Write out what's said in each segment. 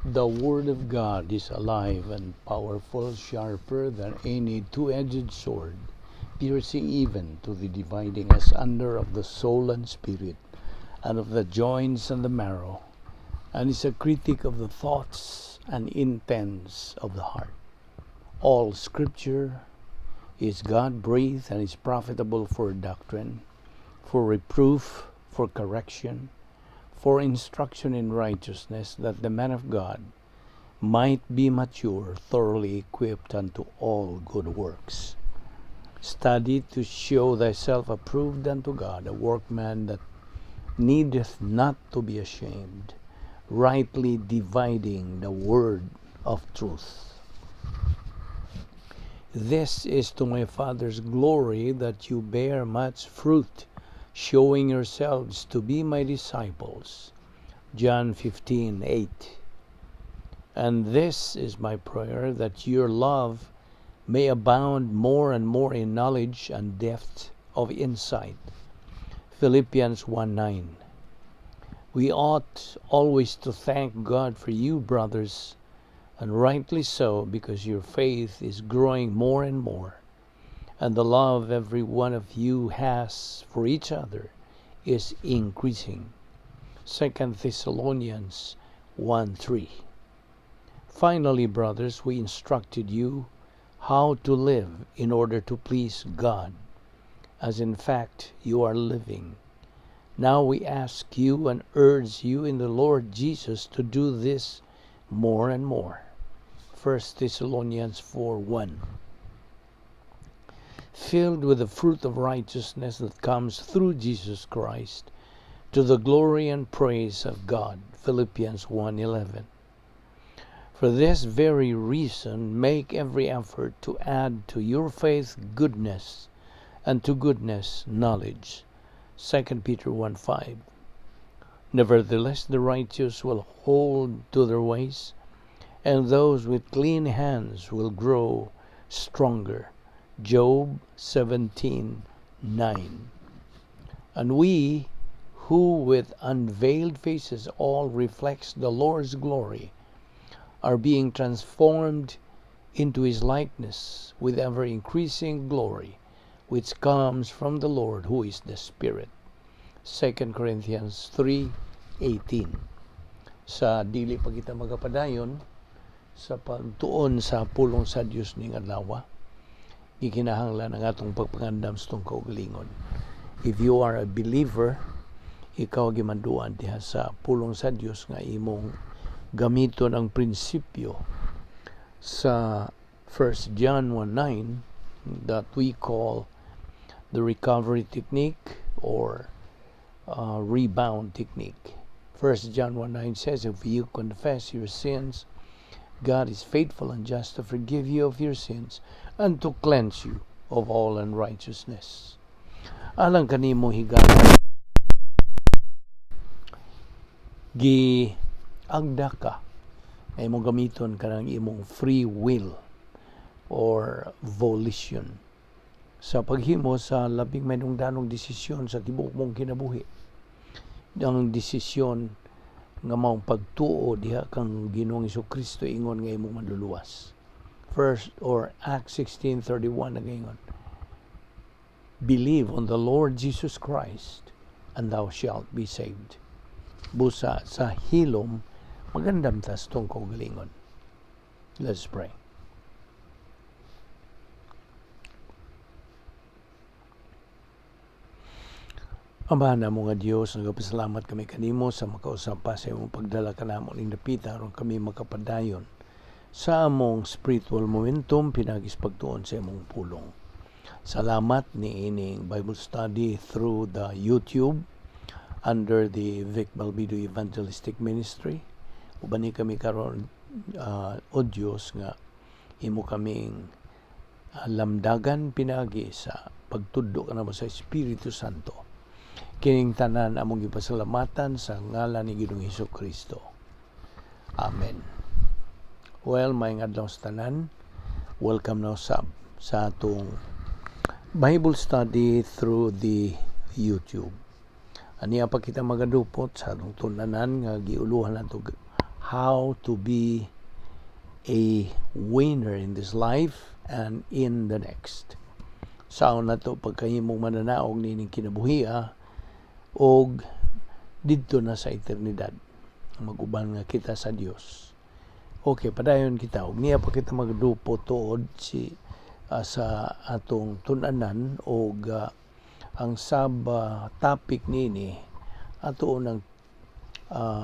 The Word of God is alive and powerful, sharper than any two-edged sword, piercing even to the dividing asunder of the soul and spirit, and of the joints and the marrow, and is a critic of the thoughts and intents of the heart. All Scripture is God-breathed and is profitable for doctrine, for reproof, for correction, for instruction in righteousness, that the man of God might be mature, thoroughly equipped unto all good works. Study to show thyself approved unto God, a workman that needeth not to be ashamed, rightly dividing the word of truth. This is to my Father's glory that you bear much fruit, showing yourselves to be my disciples. John 15:8. And this is my prayer, that your love may abound more and more in knowledge and depth of insight. Philippians 1:9. We ought always to thank God for you, brothers, and rightly so, because your faith is growing more and more, and the love every one of you has for each other is increasing. 2 Thessalonians 1:3. Finally, brothers, we instructed you how to live in order to please God, as in fact you are living. Now we ask you and urge you in the Lord Jesus to do this more and more. 1 Thessalonians 4:1. Filled with the fruit of righteousness that comes through Jesus Christ, to the glory and praise of God. Philippians 1:11. For this very reason, make every effort to add to your faith goodness, and to goodness knowledge. 2 Peter 1:5. Nevertheless, the righteous will hold to their ways, and those with clean hands will grow stronger. Job 17:9. And we, who with unveiled faces all reflects the Lord's glory, are being transformed into His likeness with ever-increasing glory, which comes from the Lord who is the Spirit. 2 Corinthians 3:18. Sa dili pa kita magapadayon sa pagtuon sa pulong sa Dios ning adlaw, gikinahanglan ang atong pagpangandam sa atong kaugalingon. If you are a believer, ikaw gimanduan diha sa pulong sa Dios nga imong gamiton ang prinsipyo sa 1 John 1:9 that we call the recovery technique or rebound technique. 1 John 1:9 says, if you confess your sins, God is faithful and just to forgive you of your sins and to cleanse you of all unrighteousness. Alang kanimo higala, gi agda ka ay imong gamiton kanang imong free will or volition sa paghimo sa labing mahinungdanong desisyon sa tibuok mong kinabuhi. Ang desisyon nga maong pagtuo diha kang Ginoong Kristo ingon nga imong manluluwas. First or Acts 16:31 nagaingon, "Believe on the Lord Jesus Christ and thou shalt be saved." Busa sa hilom magandam ta sa atong kaugalingon. Let's pray. Ama namo nga Dios, nagapasalamat kami kanimo sa makausap pa sa imong pagdala kanamo ning dapita aron kami makapadayon sa among spiritual momentum pinagis pagtuon sa imong pulong. Salamat ni ining Bible study through the YouTube under the Vic Balbido Evangelistic Ministry. Uban ni kami karon o Dios nga imo kaming lamdagan pinagi sa pagtudlo kanamo sa Espiritu Santo. Kining tanan among gipasalamatan sa ngalan ni Ginoong Hesus Kristo. Amen. Well, maayong adlaw sa tanan. Welcome now sa atong Bible study through the YouTube. Aniya pa kita magadupot sa atong tulanan nga giuluhan nato How to be a winner in this life and in the next. Unsaon nato pagkahimong mananaog nining kinabuhia og didto na sa eternidad mag-uban nga kita sa Dios. Okay, padayon kita og niya pa kita magdupo tuod si sa atong tun-anan og ang sub topic nini ato nang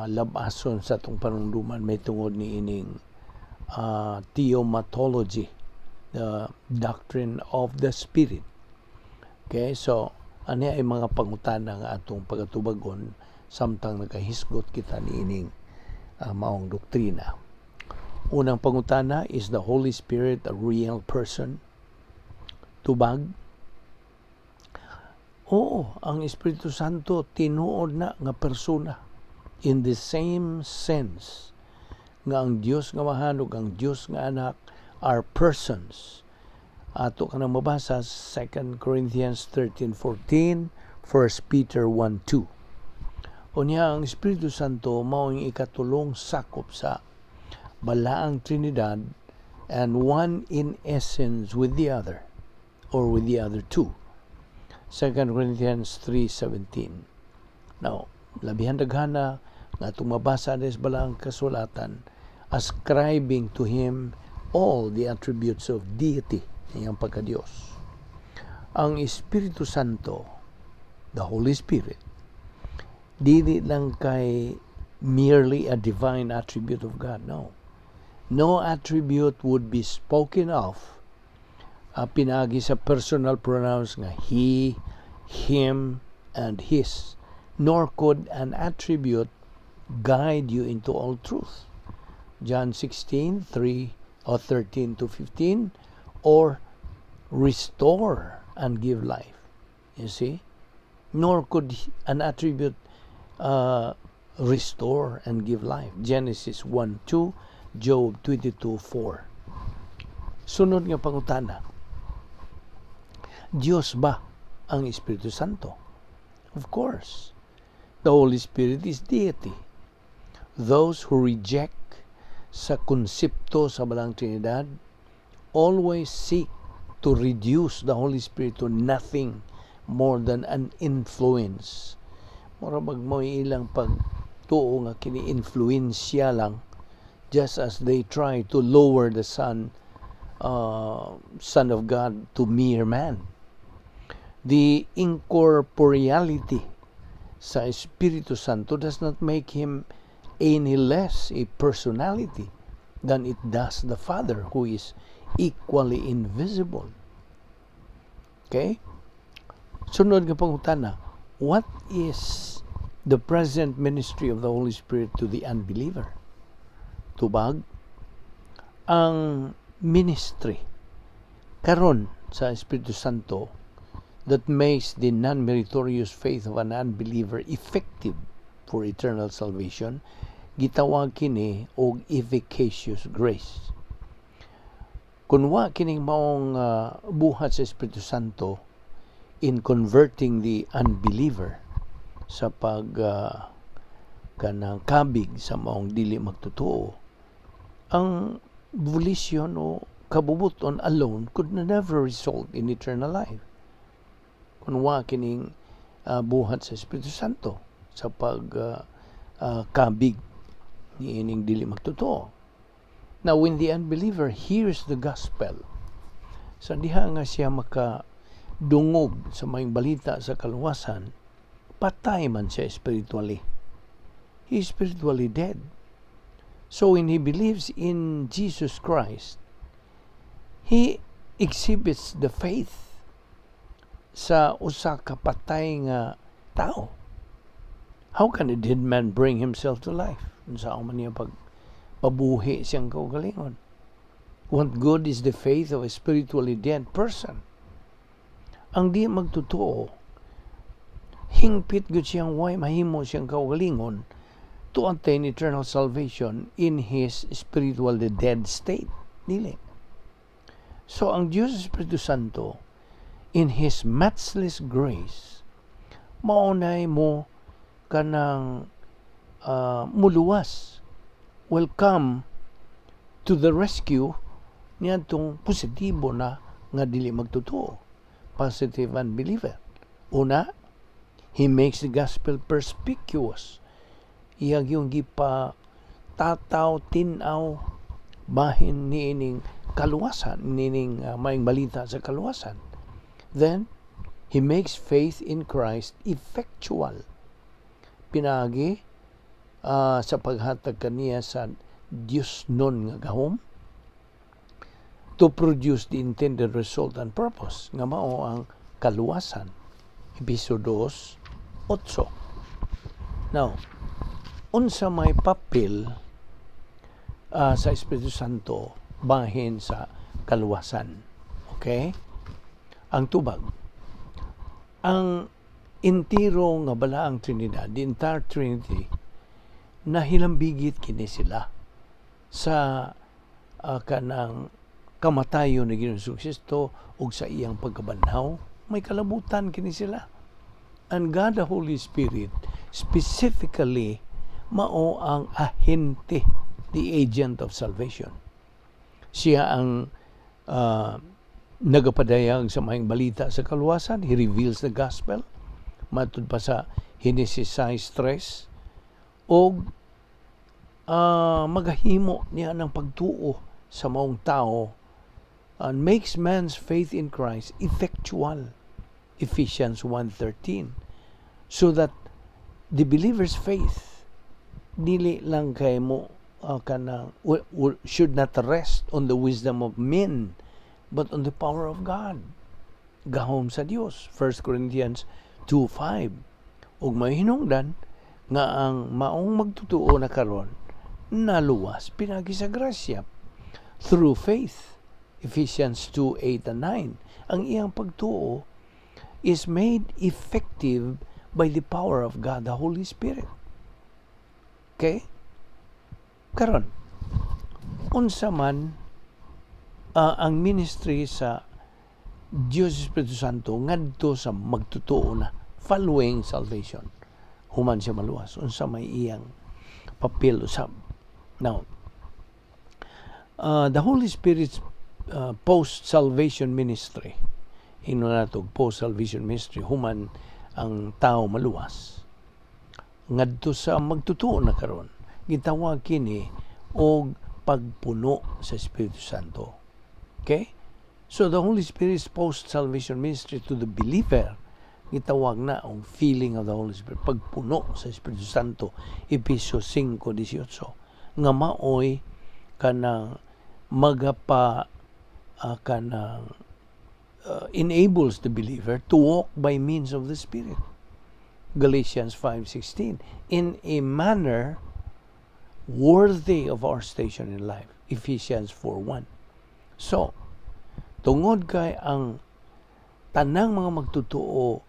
labason sa atong panumduman may tungod ni ining pneumatology, the doctrine of the Spirit. Okay, so ani ay mga pangutana nga atong pagatubagon samtang nagahisgot kita niining maong doktrina. Unang pangutana, is the Holy Spirit a real person? Tubag, oo, ang Espiritu Santo tinuod na nga persona in the same sense nga ang Dios nga Amahan ug ang Dios nga Anak are persons. Ato ka nang mabasa 2 Corinthians 13:14, 1 Peter 1:2. Unya ang Espiritu Santo mao ang ikatulong sakop sa Balaang Trinidad and one in essence with the other or with the other two. 2 Corinthians 3:17. Now, labihan daghana nga atong mabasa sa Balaang Kasulatan ascribing to him all the attributes of deity, iyang pagka-Diyos. Ang Espiritu Santo, the Holy Spirit, dili lang kay merely a divine attribute of God. No. No attribute would be spoken of pinaagi sa personal pronouns nga he, him, and his. Nor could an attribute guide you into all truth. John 16, 3 or 13 to 15, or restore and give life. You see? Nor could an attribute restore and give life. Genesis 1:2, Job 22:4. Sunod nga pangutana, Diyos ba ang Espiritu Santo? Of course. The Holy Spirit is deity. Those who reject sa konsepto sa Balaang Trinidad always seek to reduce the Holy Spirit to nothing more than an influence. Mura bag mo ilang pagtuo nga kini influensya lang, just as they try to lower the Son of God to mere man. The incorporeality sa Espiritu Santo does not make him any less a personality than it does the Father, who is equally invisible. Okay? Sunod nga pangutana, what is the present ministry of the Holy Spirit to the unbeliever? Tubag, ang ministry karon sa Espiritu Santo that makes the non-meritorious faith of an unbeliever effective for eternal salvation, gitawag kini og efficacious grace. Kung wa kining maong buhat sa Espiritu Santo in converting the unbeliever sa pag kanang kabig sa maong dili magtotoo, ang volition o kabubuton alone could never result in eternal life kung wa kining buhat sa Espiritu Santo sa pag kabig niining dili magtotoo. Now, when the unbeliever hears the gospel, sa diha nga siya maka dungog sa maayong balita sa kaluwasan, patay man siya spiritually. He is spiritually dead. So when he believes in Jesus Christ, he exhibits the faith sa usa ka patay nga tao. How can a dead man bring himself to life? Unsa man niya pag pabuhi siyang kaugalingon? What good is the faith of a spiritually dead person? Ang di magtotoo, hingpit gud siyang way mahimo siyang kaugalingon to attain eternal salvation in his spiritually dead state. Dili. So ang Diyos Espiritu Santo, in His matchless grace, maunay mo kanang muluwas. will come to the rescue niadtong positibo na nga dili magtotoo, positive unbeliever. Una, He makes the gospel perspicuous. Iya gyung gipa tataw, tinaw bahin niining kaluwasan, niining maayong balita sa kaluwasan. Then He makes faith in Christ effectual pinaagi sa paghatag kaniya sa Dios nun nga gahom to produce the intended result and purpose nga mao ang kaluwasan. Episo 2:8. Now, unsa may papel sa Espiritu Santo bahin sa kaluwasan? Okay? Ang tubag. Ang entiro nga balaang Trinidad, the entire Trinity, nahilambigit kini sila sa kanang kamatayon ni Ginoong Kristo ug sa iyang pagkabanhaw. May kalabutan kini sila. And God the Holy Spirit specifically mao ang ahente, the agent of salvation. Siya ang nagapadayag sa maayong balita sa kaluwasan. He reveals the gospel. Matud pa sa Henesis 6:3 og magahimo niya ng pagtuo sa maong tao and makes man's faith in Christ effectual. Ephesians 1:13, so that the believer's faith dili lang kay mo kanang should not rest on the wisdom of men but on the power of God, gahom sa Dios, 1 Corinthians 2:5. Ug may hinungdan nga ang maong magtutuo na karon naluwas pinaagi sa grasya through faith, Ephesians 2:8 and 9. Ang iyang pagtuo is made effective by the power of God the Holy Spirit. Okay? Karon, unsa man ang ministry sa Diyos Espiritu Santo ngadto sa magtotoo na following salvation, human siya maluwas, unsa may iyang papel usab? Now, the Holy Spirit's post-salvation ministry, ingnon nato post-salvation ministry, human ang tao maluwas ngadto sa magtotoo na karon, gitawag kini og pagpuno sa Espiritu Santo. Okay? So the Holy Spirit's post-salvation ministry to the believer, gitawag na ang filling of the Holy Spirit, pagpuno sa Espiritu Santo, Epeso 5:18, nga maoy kanang magapa kanang enables the believer to walk by means of the Spirit. Galatians 5:16, in a manner worthy of our station in life. Ephesians 4:1. So, tungod kay ang tanang mga magtotoo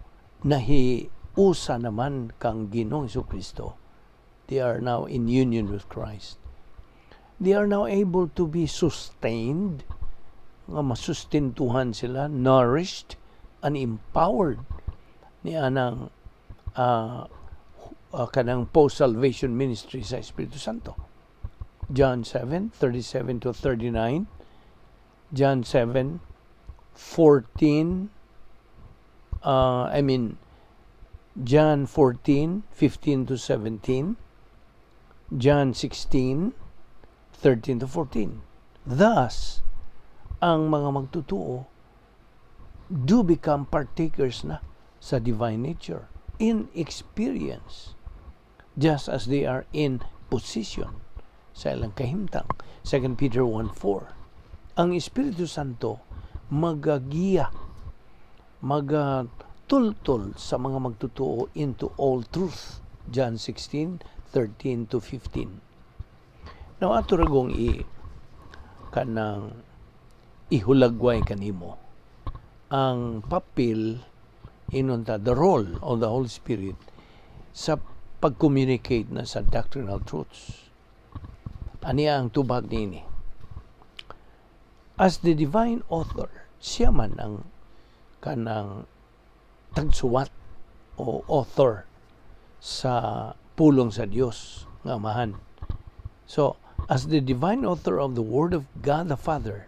nahiusa naman kang Ginoong Kristo, they are now in union with Christ. They are now able to be sustained, nga masustentuhan sila, nourished and empowered ni anang kanang post-salvation ministry sa Espiritu Santo. John 7:37 to 39, John 7:14, I mean, John 14:15 to 17, John 16:13 to 14. Thus, ang mga magtotoo do become partakers na sa divine nature in experience, just as they are in position sa ilang kahimtang. 2 Peter 1:4. Ang Espiritu Santo magagiya, magatultol sa mga magtotoo into all truth. John 16:13 to 15. Now, ato ragong i kanang ihulagway kanimo ang papel, ingon ta, the role of the Holy Spirit sa pag-communicate na sa doctrinal truths. Aniya ang tubag niini? As the divine author, siya man ang kanang tagsuwat o author sa pulong sa Dios nga Amahan. So, As the divine author of the Word of God the Father,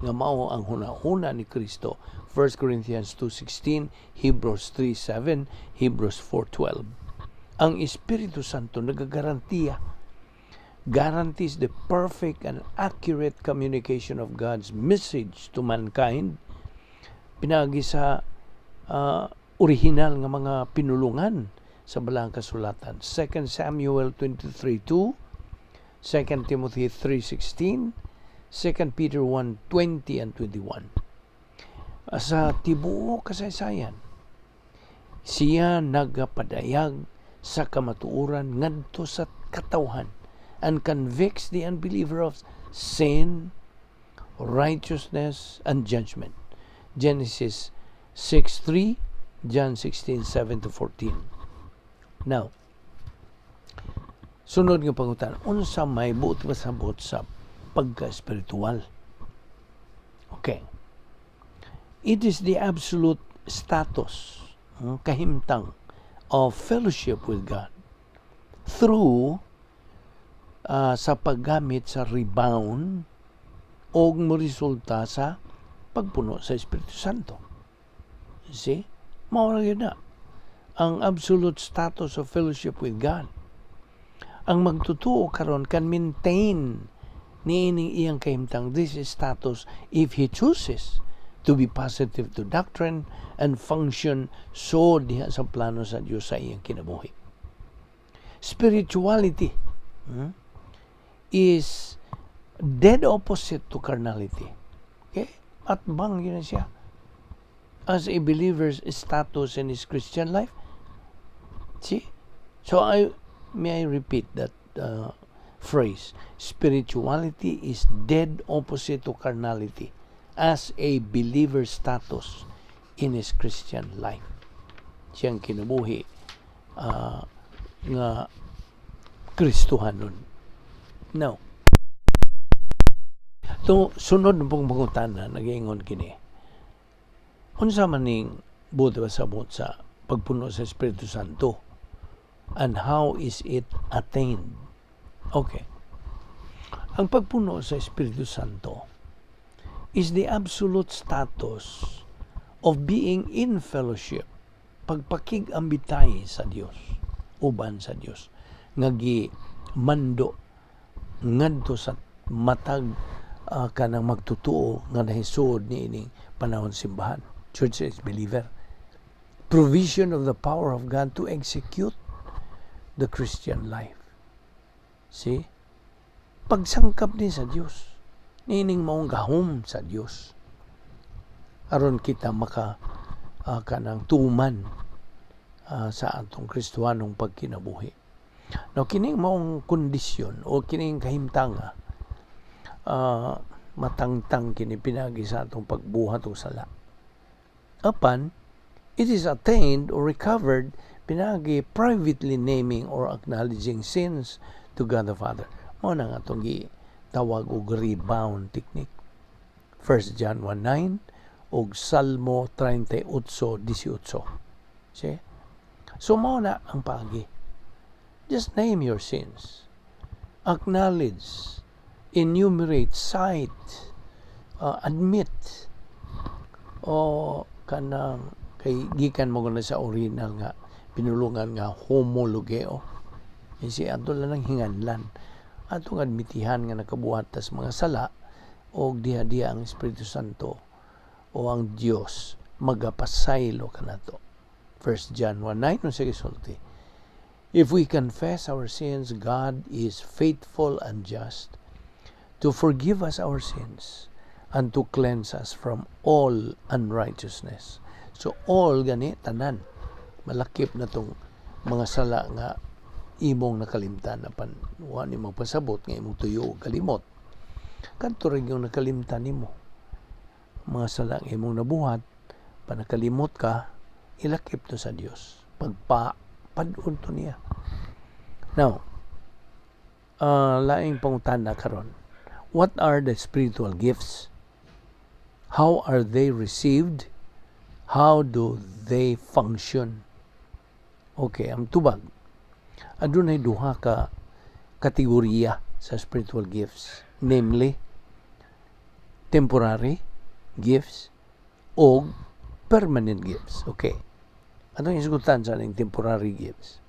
nga mao ang hunahuna ni Kristo, 1 Corinthians 2:16, Hebrews 3:7, Hebrews 4:12. Ang Espiritu Santo nagagarantiya, guarantees the perfect and accurate communication of God's message to mankind pinaagi sa original nga mga pinulungan sa Balaang Kasulatan. 2 Samuel 23:2, 2 Timothy 3:16, 2 Peter 1:20 and 21. Sa tibuok kasaysayan, siya nagapadayag sa kamatuoran ngadto sa katawhan and convicts the unbeliever of sin, righteousness, and judgment. Genesis 6:3, John 16:7 to 14. Now, sunod nga pangutana, unsa may buot pasabot sa pagka-espiritual? Okay. It is the absolute status, kahimtang of fellowship with God through sa paggamit sa rebound o mo resulta sa pagpuno sa Espiritu Santo. See? Mao ra na ang absolute status of fellowship with God. Ang magtutuo karon can maintain niining iyang kahimtang, this is status, if he chooses to be positive to doctrine and function so diha sa plano sa Dios sa iyang kinabuhi. Spirituality is dead opposite to carnality. Okay? Atbang gyud na siya. As a believer's status in his Christian life. See? So I may I repeat that phrase. Spirituality is dead opposite to carnality as a believer's status in his Christian life. Siyang kinabuhi nga Kristohanon. Now, to sunod na pong pangutana, nag-ingon kini. Unsa man ning buot pasabot sa pagpuno sa Espiritu Santo? And how is it attained? Okay. Ang pagpuno sa Espiritu Santo is the absolute status of being in fellowship, pagpakig-ambitay sa Dios, uban sa Dios, nga mando ngadto sa matag kanang magtutuo nga nahisod niining panahon simbahan, church age believer. Provision of the power of God to execute the Christian life. See? Pagsangkap din sa Dios. Niining maong gahom sa Dios. Aron kita maka kanang tuman sa atong Kristohanong pagkinabuhi. Now, kining maong kondisyon o kining kahimtanga, matangtang kini pinagi sa atong pagbuhat og sala. Apan, it is attained or recovered pinagi privately naming or acknowledging sins to God the Father. Mao na nga atong gitawag og rebound technique. 1 John 1:9 ug Salmo 38:18. See? So mao na ang paagi. Just name your sins. Acknowledge, enumerate, cite, admit o kanang kay gikan mo na sa original nga pinulungan nga homologeo. Kasi ato lang ang hinganlan. Atong admitihan nga nakabuhat tas mga sala og diha-diha ang Espiritu Santo o ang Dios magapasaylo kanato. 1 John 1:9, unsa gisulti? "If we confess our sins, God is faithful and just to forgive us our sins and to cleanse us from all unrighteousness." So all gani, tanan, malakip na tong mga sala nga imong nakalimtan, apan wa nimo pasabot nga imong tuyo og kalimot. Kadto rin yung nakalimtan nimo. Mga sala nga imong nabuhat, pa nakalimot ka, ilakip to sa Dios. Pagpa pad-on to niya. Now, laing pangutana karon. What are the spiritual gifts? How are they received? How do they function? Okay, ang tubag. Adunay duha ka kategorya Sa spiritual gifts, namely temporary gifts o permanent gifts. Okay. Atong hisgutan sa ning temporary gifts?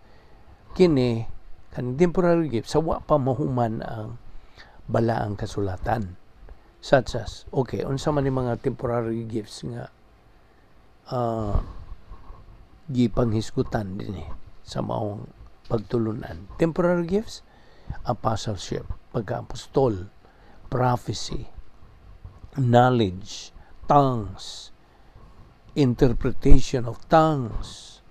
Kini kaning temporary gifts sa wa pa mahuman ang Balaang Kasulatan. Such as, okay, unsa man ni mga temporary gifts nga gipanghisgutan dinhi sa maong pagtulunan? Temporary gifts: apostleship, pagka-apostol, prophecy, knowledge, tongues, interpretation of tongues,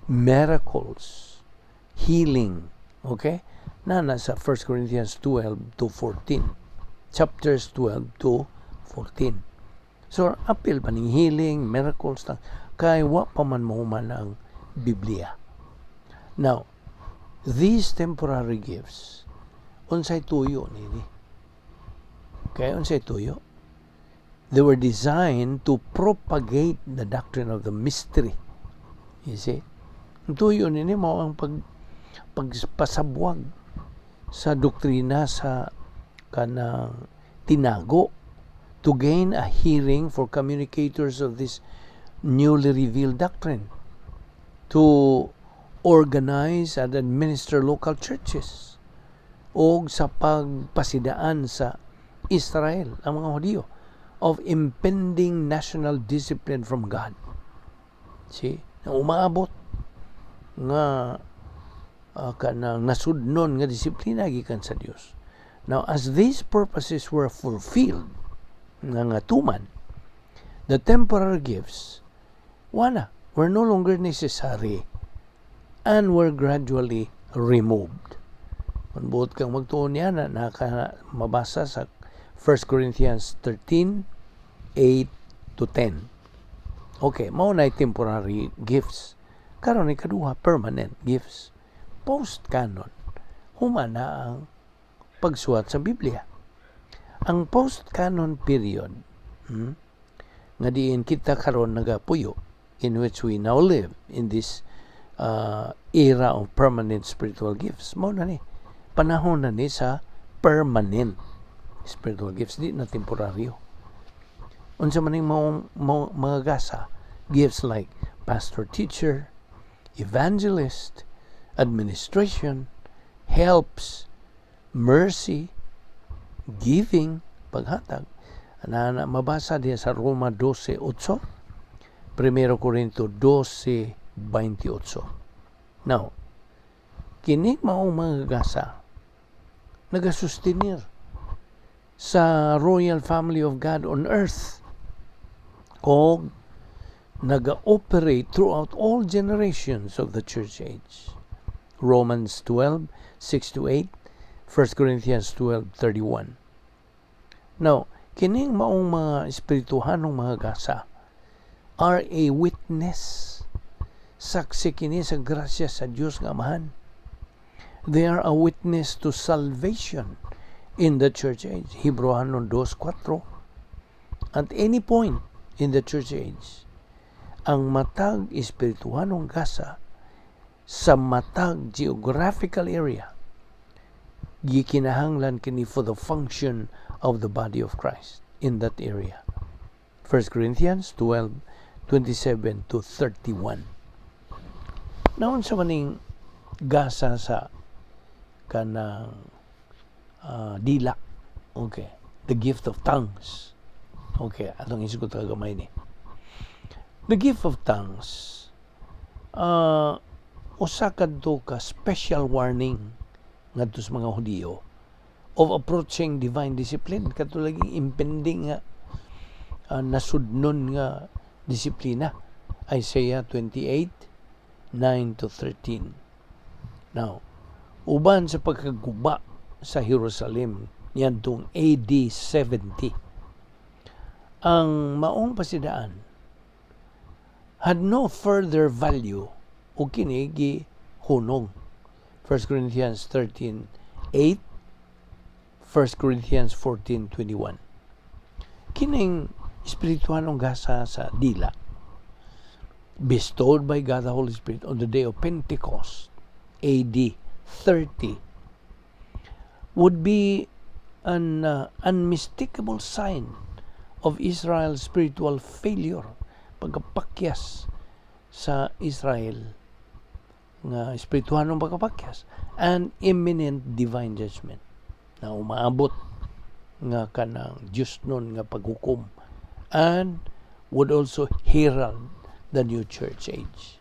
miracles, healing. Okay? Na nasa 1 Corinthians 12 to 14. Chapters 12 to 14. So, apil pa ning healing, miracles, kay wa pa man mahuman ang Biblia. Now, these temporary gifts, unsay tuyo nini? Okay, unsay tuyo? They were designed to propagate the doctrine of the mystery. You see? Ang tuyo nini mao ang pagpasabwag sa doktrina sa kanang tinago, to gain a hearing for communicators of this newly revealed doctrine, to organize and administer local churches, o sa pagpasidaan sa Israel, ang mga Hudiyo, of impending national discipline from God. See? Na umaabot nga kanang nasudnon nga disiplina gikan sa Dios. Now, as these purposes were fulfilled, nga tuman, the temporary gifts wala, were no longer necessary and were gradually removed. Kung buot kang magtuon niya na naka mabasa sa 1 Corinthians 13, 8 to 10. Okay, mao na temporary gifts. Karon, ikaduha, permanent gifts. Post-canon. Human na ang pagsuwat sa Biblia. Ang post-canon period, nga diin kita karon nagapuyo, in which we now live in this era of permanent spiritual gifts. Mao na ni. Panahon na ni sa permanent spiritual gifts, di na temporaryo. Unsa man ning mga gasa? Gifts like pastor, teacher, evangelist, administration, helps, mercy, giving, paghatag. Na, na mabasa diya sa Roma 12:8, 1 Corinto 12:28. Now, kini maong mga gasa nagasustenir sa royal family of God on earth og naga-operate throughout all generations of the church age. Romans 12, 6 to 8, 1 Corinthians 12, 31. Now, kining maong mga espirituhanong mga gasa are a witness. Saksi kini sa grasya sa Dios nga Amahan. They are a witness to salvation in the church age. Hebreohanon 2:4. At any point in the church age, ang matag espirituhanong gasa sa matag geographical area, gikinahanglan kini for the function of the body of Christ in that area. 1 Corinthians 12:27 to 31. Naunsa maning gasa sa kanang dila? Okay. The gift of tongues. Okay, atong isgot gamay ni. The gift of tongues, usa kadto ka special warning ngadto sa mga Hudiyo of approaching divine discipline, kadto lagi impending nga nasudnon nga disiplina. Isaiah 28:9 to 13. Now, uban sa pagkaguba sa Jerusalem niadtong AD 70, ang maong pasidaan had no further value ug kini gihunong. 1 Corinthians 13:8, 1 Corinthians 14:21. Kining espirituhanong gasa sa dila, bestowed by God the Holy Spirit on the day of Pentecost, AD 30. Would be an unmistakable sign of Israel's spiritual failure, pagkapakyas sa Israel nga espirituhanong pagkapakyas, and imminent divine judgment na umaabot nga kanang Diyos nun nga paghukom, and would also herald the new church age.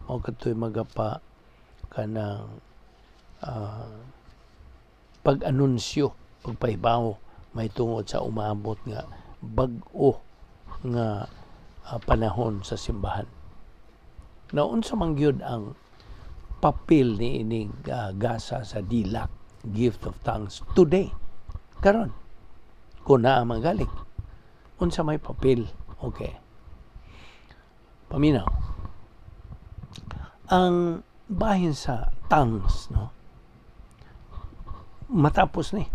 Mao katoy magapa kanang pag-anunsyo, pagpahibaw may tungod sa umaabot nga bag-o nga panahon sa simbahan. Na unsa man gyud ang papel ni ining gasa sa dila, gift of tongues, today karon, kung naa man galing? Unsa may papel? Okay, paminaw. Ang bahin sa tongues, no, matapos ni.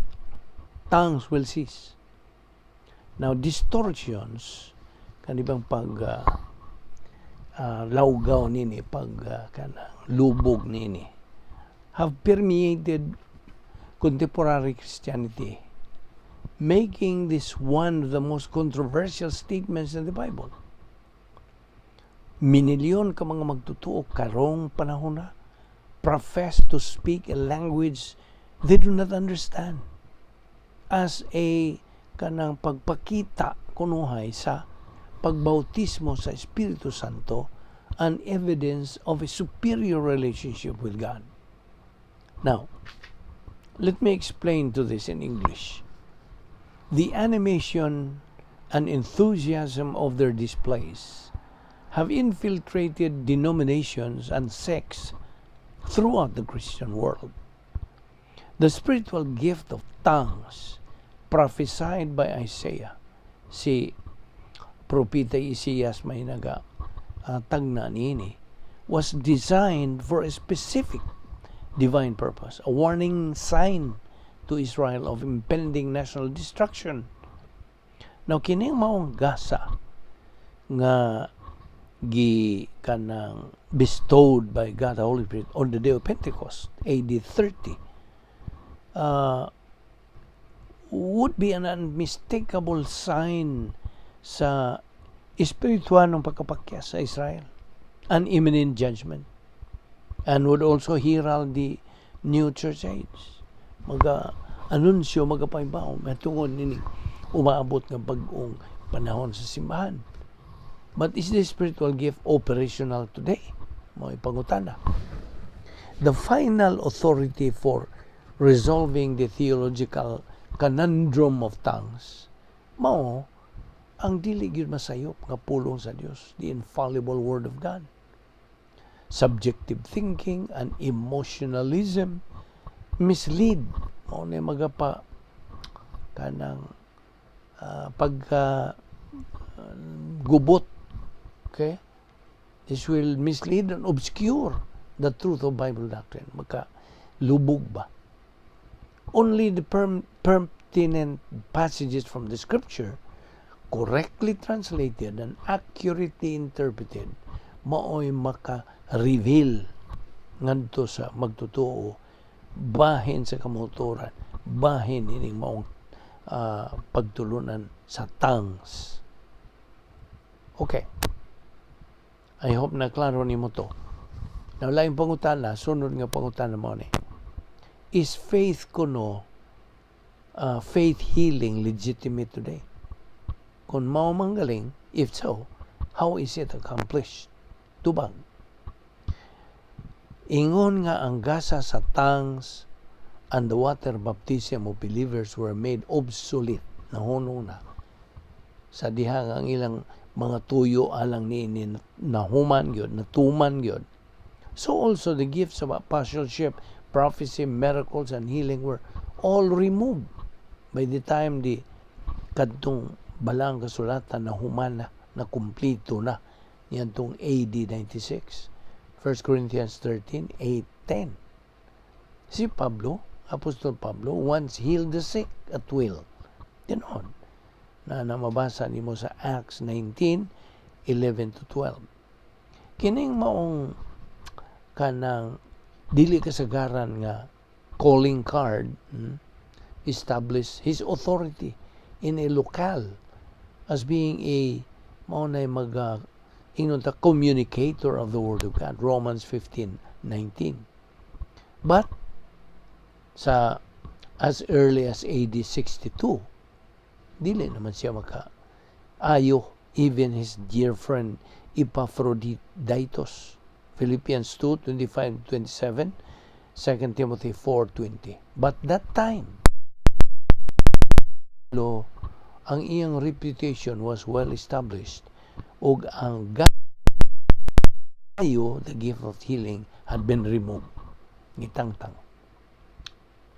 Tongues will cease. Now, distortions, kanibang pag lawgaw nini, pag kanang lubog nini, have permeated contemporary Christianity, making this one of the most controversial statements in the Bible. Minilyon ka mga magtutuo karong panahon na profess to speak a language they do not understand as a kanang pagpakita kunuhay sa pagbautismo sa Espiritu Santo and evidence of a superior relationship with God. Now, let me explain to this in English. The animation and enthusiasm of their displays have infiltrated denominations and sects throughout the Christian world. The spiritual gift of tongues prophesied by Isaiah, si Propeta Isaias may naga tagna niini, was designed for a specific divine purpose, a warning sign to Israel of impending national destruction. Now, kining maong gasa nga gi kanang bestowed by God the Holy Spirit on the day of Pentecost, AD 30, would be an unmistakable sign sa espirituanong pagkapakyas sa Israel, an imminent judgment, and would also herald the new church age. Maga anunsyo, magapahibaw mahitungod nini umaabot nga bag-ong panahon sa simbahan. But is this spiritual gift operational today? Mao pangutana. The final authority for resolving the theological conundrum of tongues mao ang dili gyud masayop nga pulong sa Dios, the infallible word of God. Subjective thinking and emotionalism mislead, mao na magapa kanang pagka gubot. Okay, this will mislead and obscure the truth of Bible doctrine. Maka lubog ba. Only the pertinent passages from the Scripture, correctly translated and accurately interpreted, maoy maka-reveal ngadto sa magtotoo bahin sa kamauturan, bahin ining maong pagtulunan sa tongues. Okay. I hope na klaro nimo to. Now, laing pangutana, sunod nga pangutana mo ni. Is faith kuno, faith healing legitimate today? Kung mao manggaling, if so, how is it accomplished? Tubag. Ingon nga ang gasa sa tongues and the water baptism of believers were made obsolete, nahunong na sa diha nga ang ilang mga tuyo alang niini nahuman gyud, natuman gyud. So also the gifts of apostleship, prophecy, miracles and healing were all removed by the time the kadtong Balaang Kasulatan na human na, na kumpleto na niadtong AD 96. 1 Corinthians 13, 8, 10. Si Pablo, Apostol Pablo, once healed the sick at will. Tinuod na mabasa nimo sa Acts 19, 11 to 12. Kining maong kanang dili kasagaran nga calling card, establish his authority in a locale as being a mao na mag ingon ta communicator of the word of God, Romans 15:19. But sa as early as AD 62, dili naman siya maka ayo, even his dear friend Epaphroditus, Philippians 2:25 27, 2 Timothy 4:20. But that time lo, ang iyang reputation was well established ug ang gayo, the gift of healing, had been removed, gitangtang.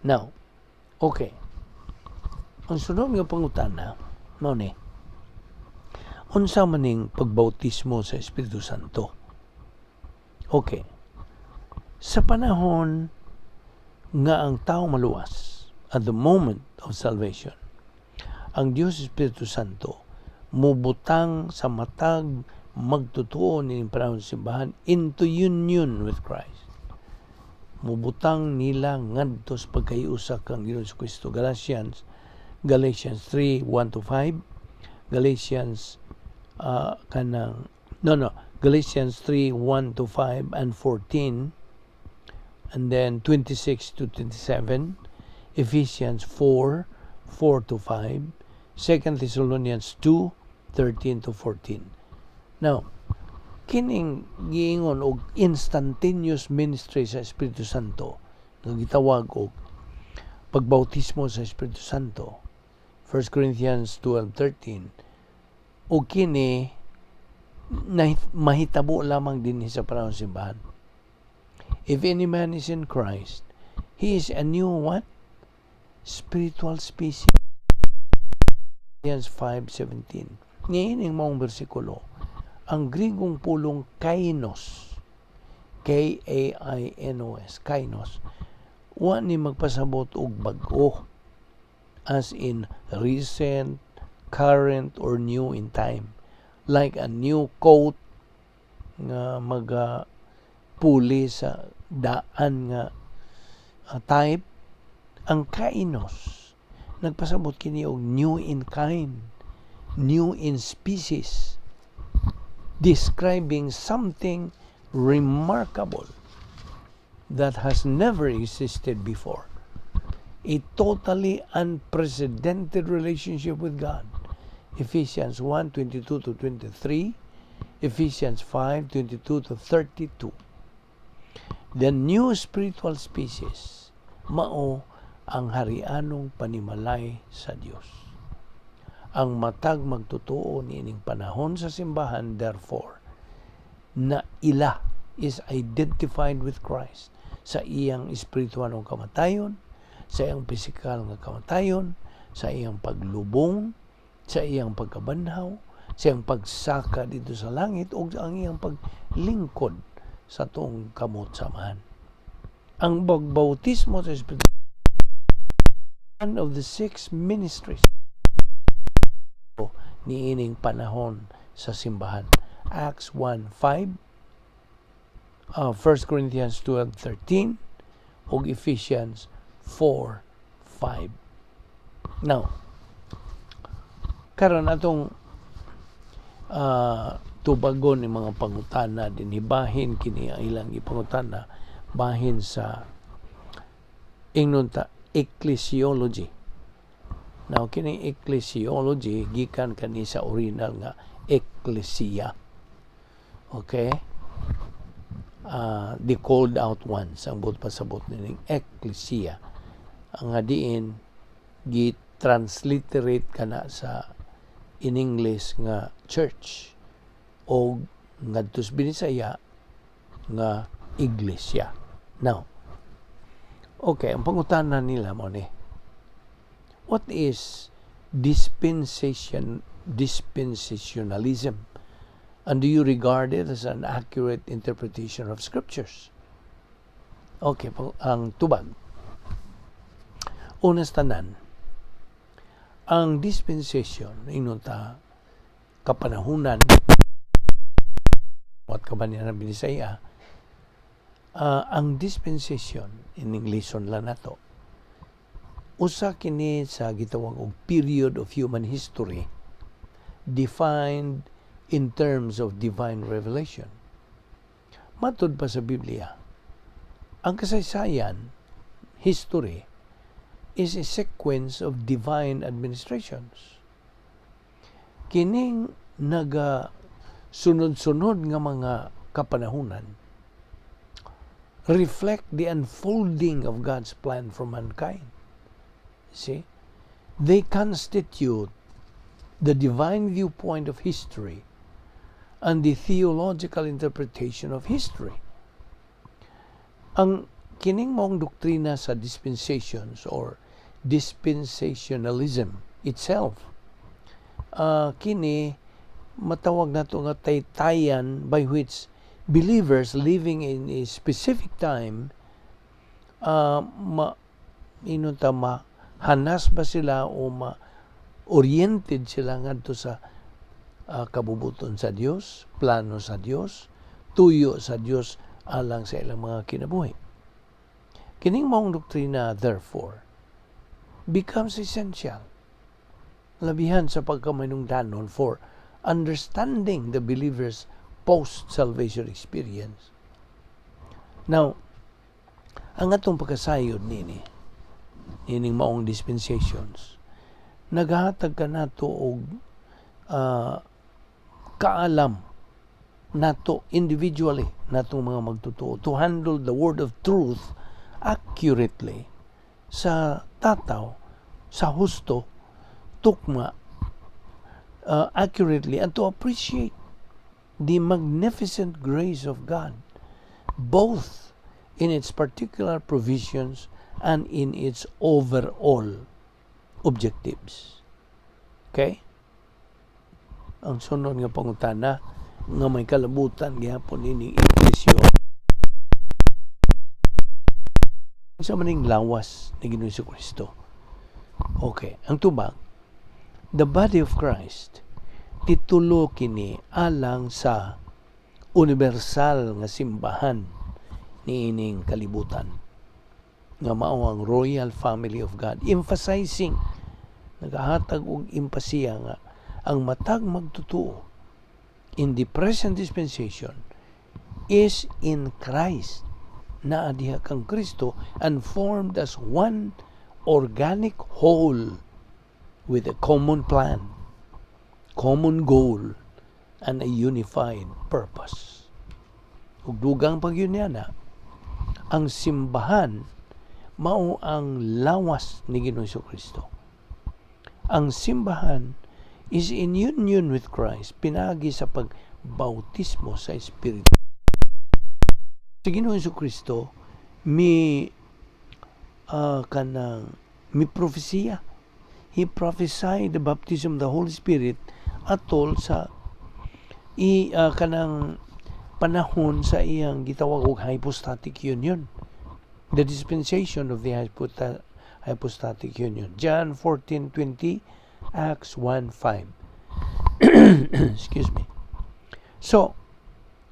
Now, okay, ang sunod nga pangutana mao ni, unsa maning pagbautismo sa Espiritu Santo? Okay, sa panahon nga ang tao maluwas, at the moment of salvation, ang Dios Espiritu Santo mubutang sa matag magtotoo nining panahon sa simbahan into union with Christ. Mubutang nila ngadto sa pagkahiusa kang Ginoong Kristo. Galatians 3:1 to 5, Galatians kanang no, Galatians 3:1 to 5 and 14 and then 26 to 27, Ephesians 4:4 to 5, 2 Thessalonians 2:13 to 14. Now, kining giingon og instantaneous ministry sa Espiritu Santo nga gitawag og pagbautismo sa Espiritu Santo, 1 Corinthians 12:13, ug kini mahitabo lamang dinhi sa panahon sa simbahan. If any man is in Christ, he is a new what? Spiritual species. Corinthians 5:17. Niining maong bersikulo, ang Grigong pulong kainos, kainos, kainos, wa ni magpasabot og bag-o, as in recent, current, or new in time. Like a new coat nga maga puli sa daan nga type. Ang kainos nagpasabot kini og new in kind, new in species, describing something remarkable that has never existed before, a totally unprecedented relationship with God. Ephesians 1:22 to 23, Ephesians 5:22 to 32. The new spiritual species mao ang harianong panimalay sa Dios. Ang matag magtotoo niining panahon sa simbahan, therefore, na ila is identified with Christ sa iyang espiritual nga kamatayon, sa iyang pisikal nga kamatayon, sa iyang paglubong, sa iyang pagkabanhaw, sa iyang pagsaka dito sa langit ug ang iyang paglingkod sa tuong kamot sa Amahan. Ang pagbautismo sa Espiritu, one of the six ministries niining panahon sa simbahan. Acts 1:5, 1 Corinthians 12:13, ug Ephesians 4:5. Now, karon atong tubagon ni mga pangutana din, bahin kini ang ilang ipangutana bahin sa ingnon ta ecclesiology. Now, kini ecclesiology gikan kani sa original nga ecclesia. Okay? The called out ones ang buot pasabot nining ecclesia. Ang diin gi-transliterate kana sa in English nga church o ngadto sa Binisaya nga iglesia. Now, okay, ang pangutana nila mo ni, what is dispensationalism? And do you regard it as an accurate interpretation of scriptures? Okay, ang tubag. Una sa tanan, ang dispensation, ingon ta kapanahunan, at kabanian ng Binisaya, ang dispensation, in Englishon lang nato, Usa kini sa gitawag og period of human history defined in terms of divine revelation. Matud pa sa Biblia, ang kasaysayan, history, is a sequence of divine administrations. Kining naga sunod-sunod nga mga kapanahunan reflect the unfolding of God's plan for mankind. See? They constitute the divine viewpoint of history and the theological interpretation of history. Ang kining maong doktrina sa dispensations or dispensationalism itself, kini matawag nato nga taytayan by which believers living in a specific time, ma ingon ta, mahanas ba sila o ma oriented sila ngadto sa kabubuton sa Dios, plano sa Dios, tuyo sa Dios alang sa ilang mga kinabuhi. Kining maong doktrina, therefore, becomes essential labihan sa pagkamanungdanon for understanding the believer's post-salvation experience. Now, ang atong pagkasayod nini, nining maong dispensations, naghatag kanato og kaalam nato individually, natong mga magtotoo, to handle the word of truth accurately, sa tataw, sa husto, tukma, accurately, and to appreciate the magnificent grace of God, both in its particular provisions and in its overall objectives. Okay? Ang sunod nga pangutana nga may kalabutan gihapon nining Eklesyo, sa maning lawas ni Ginoong Kristo? Okay, ang tubag, the body of Christ, titulo kini alang sa universal nga simbahan niining kalibutan nga mao ang royal family of God, emphasizing, nagahatag og empasiya nga ang matag magtotoo in the present dispensation is in Christ, naa diha kang Kristo, and formed as one organic whole with a common plan, common goal, and a unified purpose. Ug dugang pagyud niya, ang simbahan mao ang lawas ni Ginoong Kristo. Ang simbahan is in union with Christ pinagi sa pagbautismo sa Espiritu. Si Ginoong Kristo mi kanang mi propesiya. He prophesied the baptism of the Holy Spirit atol sa i kanang panahon sa iyang gitawag og hypostatic union. The dispensation of the hypostatic union. John 14:20, Acts 1:5. Excuse me. So,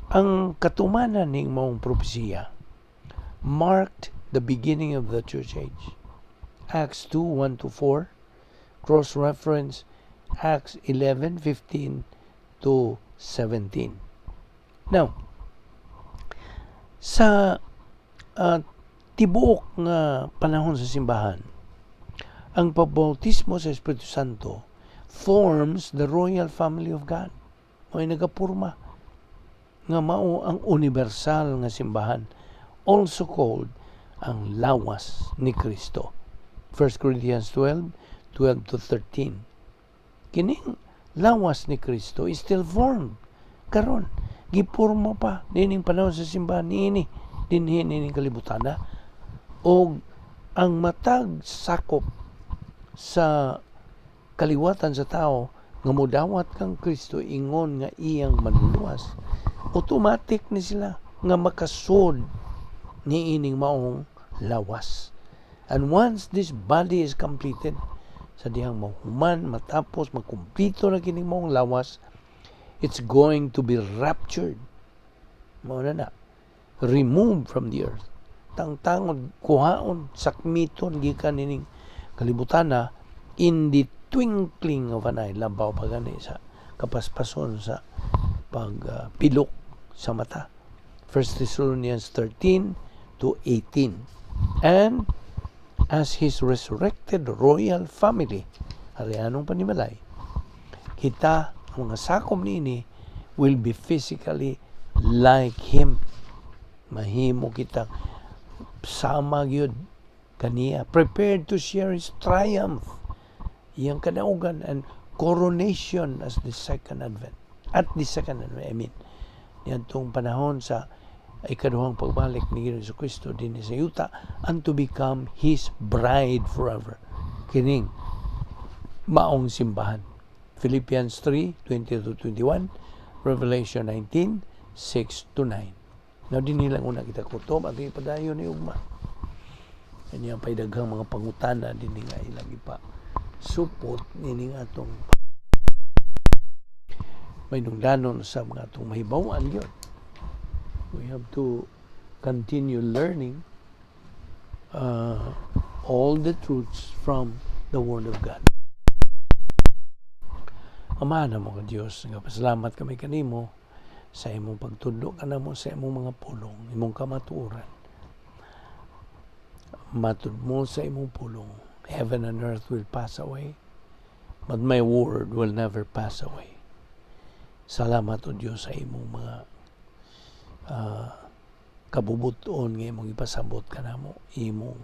ang katumanan ning maong propesiya marked the beginning of the church age. Acts 2:1 to 4, cross-reference Acts 11:15 to 17. Now, sa tibuok nga panahon sa simbahan, ang pagbautismo sa Espiritu Santo forms the royal family of God. Mao'y nagapurma nga mao ang universal nga simbahan, also called ang lawas ni Kristo. 1 Corinthians 12:12 to 13. Kining lawas ni Kristo is still formed karon, gipurma pa nining panahon sa simbahan niini dinhi nining kalibutan na, og ang matag sakop sa kaliwatan sa tao nga mudawat kang Kristo ingon nga iyang manluluwas, automatic ni sila nga makasud niining maong lawas. And once this body is completed, sa dihang mahuman, matapos, makumpleto na kining maong lawas, it's going to be raptured, mao na na, removed from the earth, tangtangon, kuhaon, sakmiton gikan nining Kalibutan na in the twinkling of an eye, labaw pa gani sa kapaspason sa pagpilok sa mata. 1 Thessalonians 13 to 18. And as His resurrected royal family, harianong panimalay, kita, ang mga sakom niini, will be physically like Him. Mahimo kita sama gyud kaniya, prepared to share His triumph, iyang kadaugan and coronation as the second advent. At the second advent, I mean, niadtong panahon sa ikaduhang pagbalik ni Ginoong Kristo dinhi sa yuta, and to become His bride forever. Kining maong simbahan. Philippians 3:20 to 21, Revelation 19, 6 to 9. Now, dinhi lang una kita kutob at ipadayon ni ugma. Kanya pay daghang mga pangutana dinhi nga ilang ipa supot nining atong may nungdanon sa mga atong mahibaw-an gyud. We have to continue learning all the truths from the Word of God. Ama namo nga Dios, nga pasalamat kami kanimo sa imong pagtudlo kanamo sa imong mga pulong, imong kamatuoran. Matud mo sa imong pulong, "Heaven and earth will pass away, but my word will never pass away." Salamat, O Dios, sa imong mga kabubuton nga imong ipasabot kanamo, imong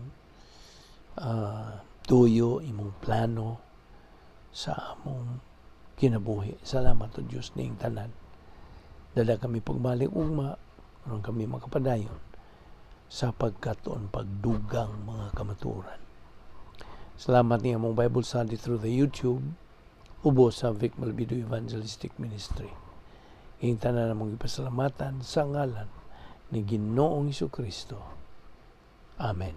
tuyo, imong plano sa among kinabuhi. Salamat, O Dios, ning tanan. Dala kami pagbalik ugma aron kami makapadayon sa pagkatuon pagdugang mga kamatuoran. Salamat ni among Bible study through the YouTube ubos sa Vic Malbido Evangelistic Ministry. Ing tanan namong ipasalamatan sa ngalan ni Ginoong Kristo. Amen.